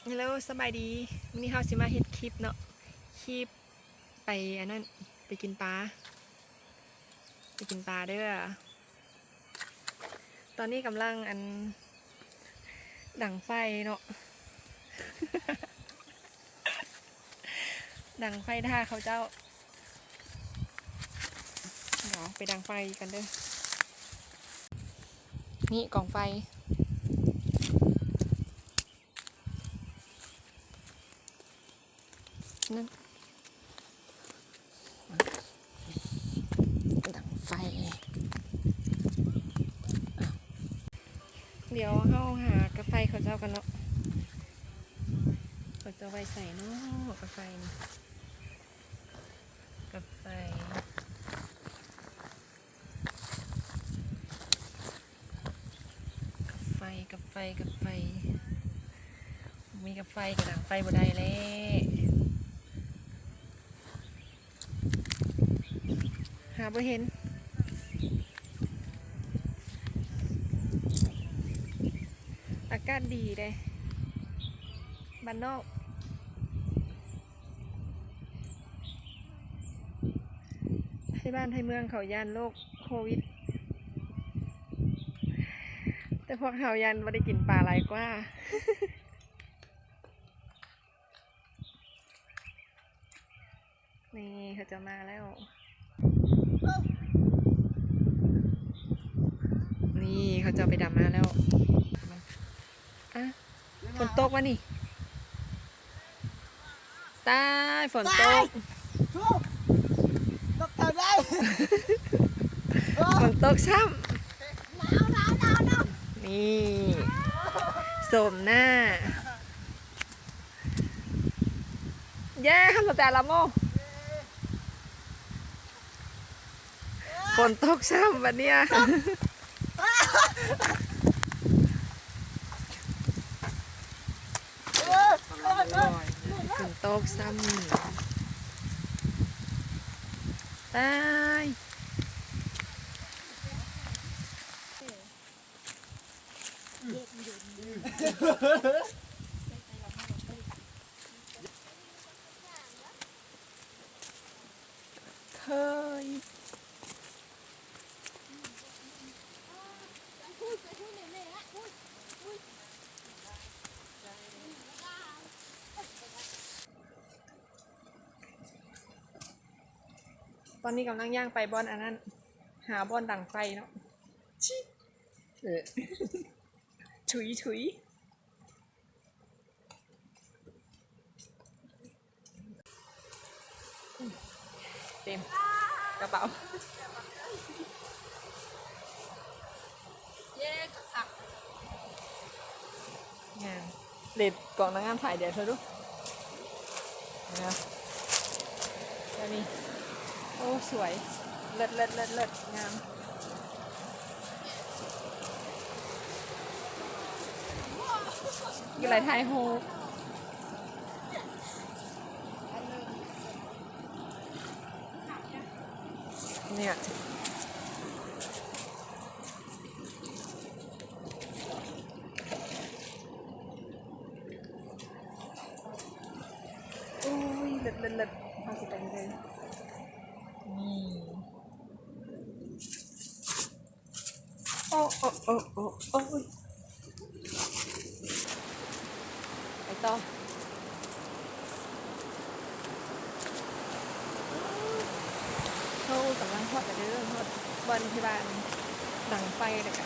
ເຮລໂລ ສະບາຍດີ. ມື້ນີ້ເຮົາຊິມາເຮັດຄລິບເນາະ ຄລິບໄປອັນນັ້ນ ໄປກິນປາ ໄປກິນປາເດີ້. ຕອນນີ້ກຳລັງອັນ ດັງໄຟເນາະ ດັງໄຟຖ້າເຂົາເຈົ້າ. ດຽວໄປດັງໄຟກັນເດີ້. ນີ້ກອງໄຟ ນັ້ນ ດັງໄຟ. ດຽວເຮົາຫາກາໄຟເຂົາເຈົ້າກັນເນາະ ເຂົາເຈົ້າໄວ້ໃສເນາະ ກາໄຟນີ້ ກາໄຟ. ກາໄຟ ກາໄຟ ກາໄຟ ບໍ່ມີກາໄຟກໍດັງໄຟບໍ່ໄດ້ແລ້ວ ຫາບໍ່ເຫັນ. ອາກາດດີເດ້ ບ້ານນອກ. ໄທບ້ານໄທເມືອງເຂົາຢ້ານໂລກໂຄວິດ ແຕ່ພວກເຮົາຢ້ານບໍ່ໄດ້ກິນປາຫຼາຍກວ່າ. ນີ້ເຂົາເຈົ້າມາແລ້ວ ນີ້ເຂົາເຈົ້າໄປດຳມາແລ້ວ. ອະ ຝົນຕົກວະນີ້ ຕາຍ ຝົນຕົກ ຕົກເທົ່າໃດ ຝົນຕົກຊ້ຳ ນີ້ ສົມໜ້າ ເຢ້ ເຮົາແຕ່ລະໂມ ຝົນຕົກຊ້ຳບັດເນີ້ຍ ຝົນຕົກຊ້ຳ ຕາຍ. ເຄີຍ ຕອນນີ້ກຳລັງຍ່າງໄປບ່ອນອັນນັ້ນ ຫາບ່ອນດັງໄຟເນາະ ເອີ ທຸຍໆ. ເຕັມກະເປົາ ເຢ້ ຄັກໆ ງາມ ເລັດກອງນາງງາມຖ່າຍແດ່ເທື່ອດູ ງາມ ແບບນີ້ ໂອ້ ສວຍ ເລີດໆໆໆ ງາມ. ຢູ່ໄລຖ່າຍຮູບ ເນີ້ຍ ໂອ້ຍ ເລີດໆໆ ເຮົາຊິໄປເລີຍ ນີ້. ໂອ້ ໂອ້ ໂອ້ ໂອ້ ໂອ້ຍ ໄປຕໍ່ ເຮົາກຳລັງຮອດແລ້ວເດີ ຮອດບ່ອນທີ່ວ່າດັງໄຟ ແລ້ວກະ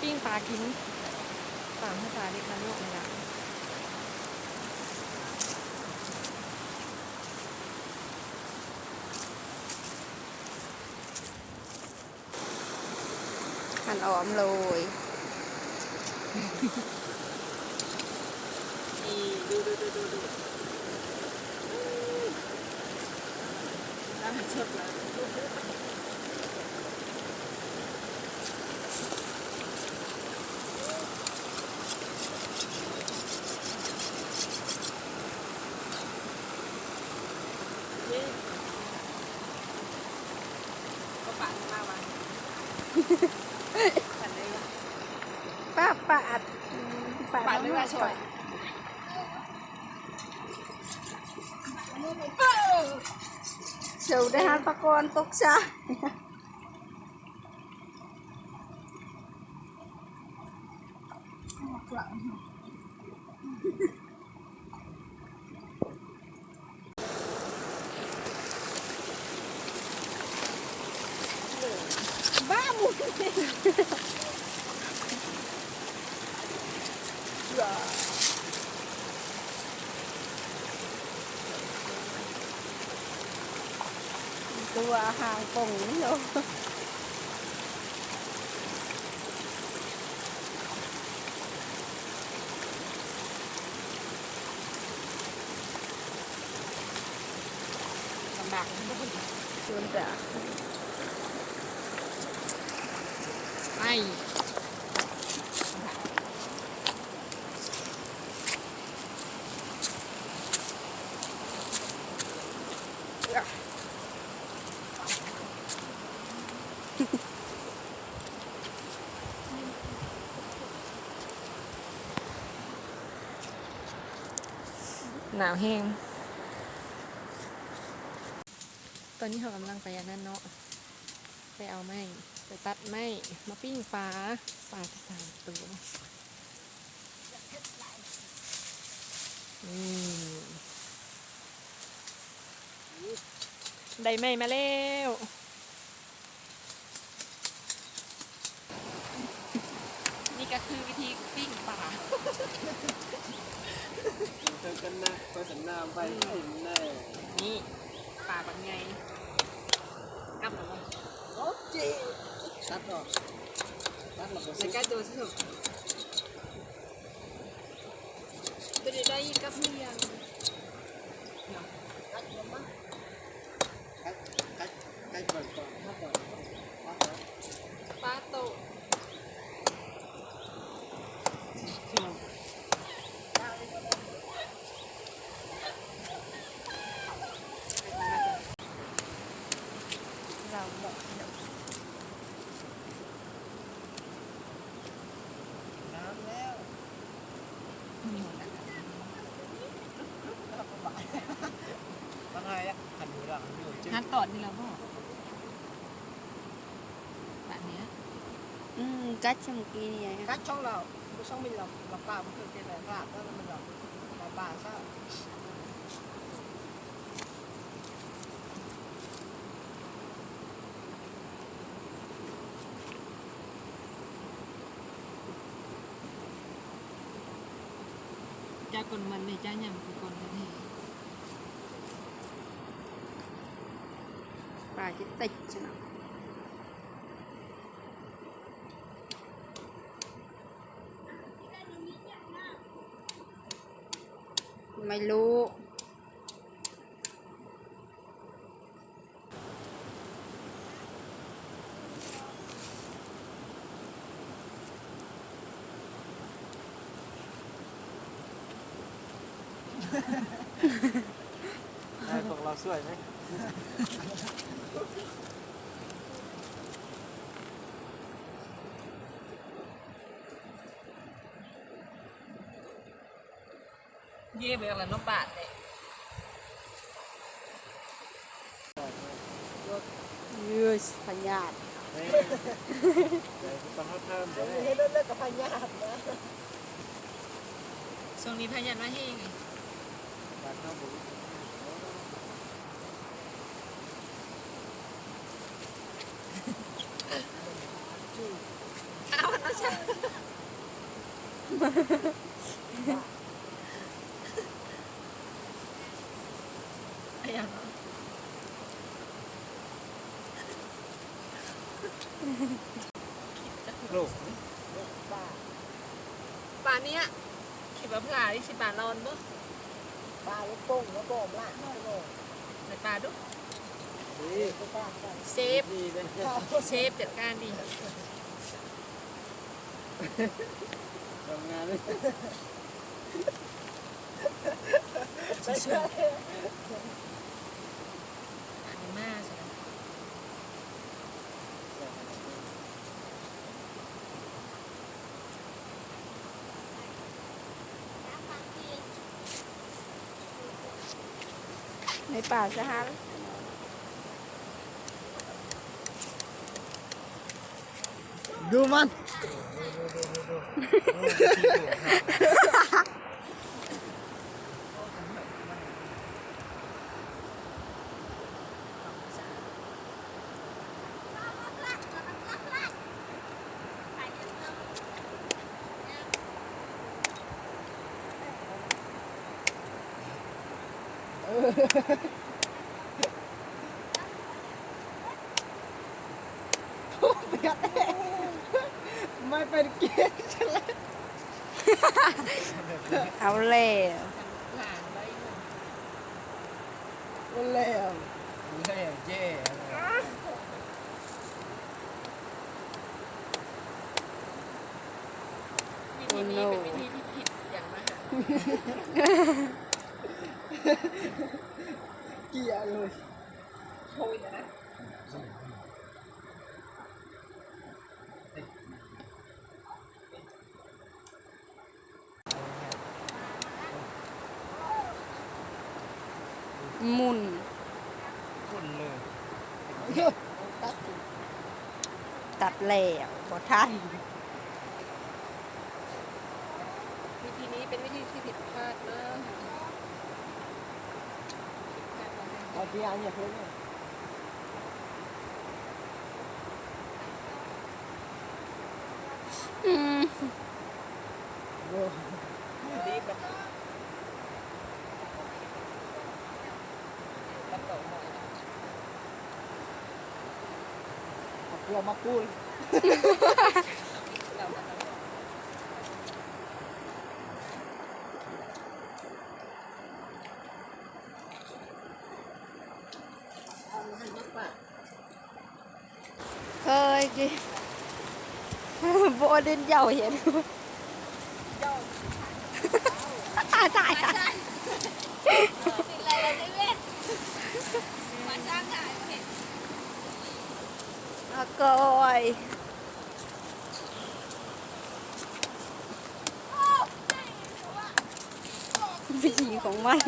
ປີ້ງປາກິນ ຕາມພາສາເດັກບ້ານນອກນີ້ລະ. ຫັ້ນອ້ອມເລີຍ ນີ້ ດູໆໆໆ ນ້ຳສົດລະ. ປາປາດ ປາປາດ ປາປາດ ປາປາດ ປາປາດ ປາປາດ ປາປາດ ປາປາດ ປາປາດ ປາປາດ ປາປາດ ປາປາດ ປາປາດ ປາປາດ ປາປາດ ປາປາດ. ເຈົ້າໄດ້ຫາປາກອນຕົກຊະ. ບ້າໝູ່. ຕົວຫາງປົງໂລ. ລຳບາກ ຊວນກະ ໄປ. ໜາວແຮງ. ຕອນນີ້ເຮົາກຳລັງໄປອັນນັ້ນເນາະ ໄປເອົາໄມ້ ໄປຕັດໄມ້ ມາປີ້ງປາ ປາສາມໂຕ. ນີ້ ໄດ້ໄມ້ມາແລ້ວ. ນີ້ກະຄືວິທີປີ້ງປາ. ເຈົ້າກັນນະ ຂ້ອຍສຳນາໄປເຫັນແນ່. ນີ້ ປາບັກໃຫຍ່ ກັບແລ້ວບໍ່? ໂອເຄ ຕັດອອກ ຕັດແລ້ວບໍ່? ແລ້ວກະໂດດ ໂດດໄດ້ກັບເລື່ອງ ເນາະ ຕັດລົງມາ. ປາໂຕ. ງາມແລ້ວ ຫັ້ນຕອດນີ້ລະບໍ່? ບາດເນີ້ຍ ອືມ ກັດຊຳກີນີ້ ກັດຊ່ອງລາວ ບໍ່ຊ່ອງມິນລາວ ລາວປາກມັນຄືເປັນລາບ ລາບ ລາບ ລາບປາກຊະ. ຈາກຄົນມັນເດ້ ຈາກຫຍັງຄືຄົນແທ້ໆ ປາຈະຕິດຊະນະ ໄມໂລ. ໃຫ້ພວກເຮົາຊ່ວຍໄໝ? ເຢ້ ໄປກັນລະເນາະ ບາດນີ້ ເອີ ພະຍາດ ແມ່ນ ແຕ່ຕ້ອງເຮົາທຳເດ້ ເຮັດລົດແລ້ວກໍພະຍາດນະ ຊ່ວງນີ້ພະຍາດມາແຮງ ບາດເຮົາບໍ່ ອ້າວ ເນາະ ໂລກ ປາ ປາເນຍ ຄິດວ່າປານີ້ຊິປາລອນບໍ່? ປາລູກໂປ່ງ ມາບອມລະ ໄດ້ປາດຸ ເຊຟ ເຊຟຈັດການດີ ທຳງານເລີຍ ຊິເຊື່ອ ອັນນີ້ມາຊະ ໃນປ່າຊະຫັ້ນ. ດູມັນ. ມາເປັນເກມຊະແລ້ວ. ເອົາແລ້ວ ເອົາແລ້ວ ເອົາແລ້ວ ເຢ້. ວິທີນີ້ເປັນວິທີທີ່ຜິດຢ່າງມະຫາ. ເກຍເລີຍ. ໂອ້ຍນະ. ໝຸ່ນ ຂຸ້ນເລີຍ. ຕັດແລ້ວບໍ່ທັນ. ວິທີນີ້ເປັນວິທີທີ່ຜິດພາດມາກ. ເອົາເບຍອັນນີ້ເພິ່ນ ອືມ ໂອ້ ດີບ ເອົາເກືອມາກູນ. ເຄີຍກິນ ບໍ່ເດັ່ນເຍົາເຫັນ ຕາຍ ຕາຍ ຕາຍ. ອາກອຍ ວິທີຂອງມັນ.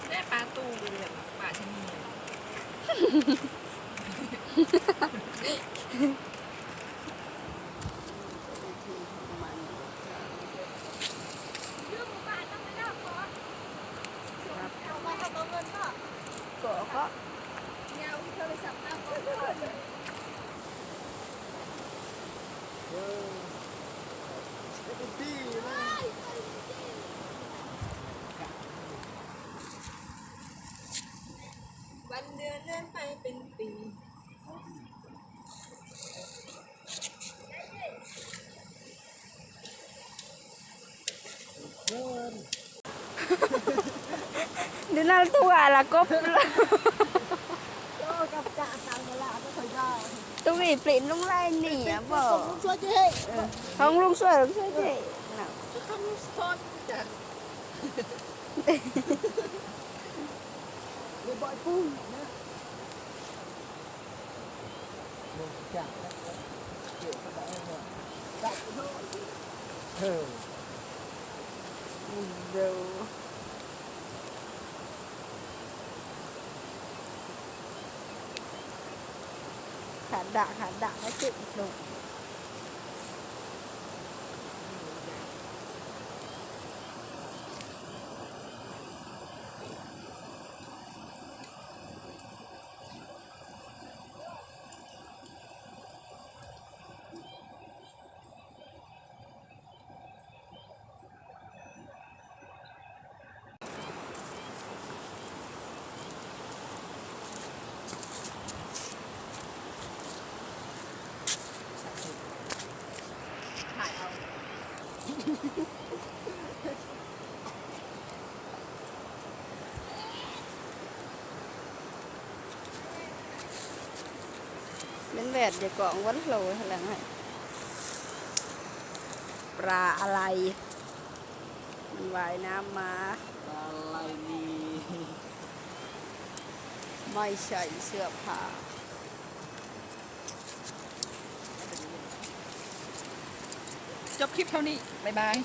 ແມ່ປາຕູ່ ປາຊະນີ. ເກາະເກາະ ວັນເດືອນເລື່ອນໄປເປັນປີ. ເດີນາຕົວລະກົບ ຕຸງອີປລິນລຸງໄລນີ້ບໍ ຂອງລຸງຊ່ວຍ ລຸງຊ່ວຍເຈ ຂອງລຸງຊ່ວຍເຈ. ຂາດດະ ຂາດດະ ແລ້ວເຈັບລົງ. ແມ່ນແຫວດຢາຍກອງວັນໂລຫັ້ນແຫຼະ ປາອາໄລ ມັນວ່າຍນ້ຳມາ ປາໄລນີ້ ໄມ່ໃສ່ເສື້ອຜ້າ. ຈົບຄລິບເທົ່ານີ້ ບາຍບາຍ.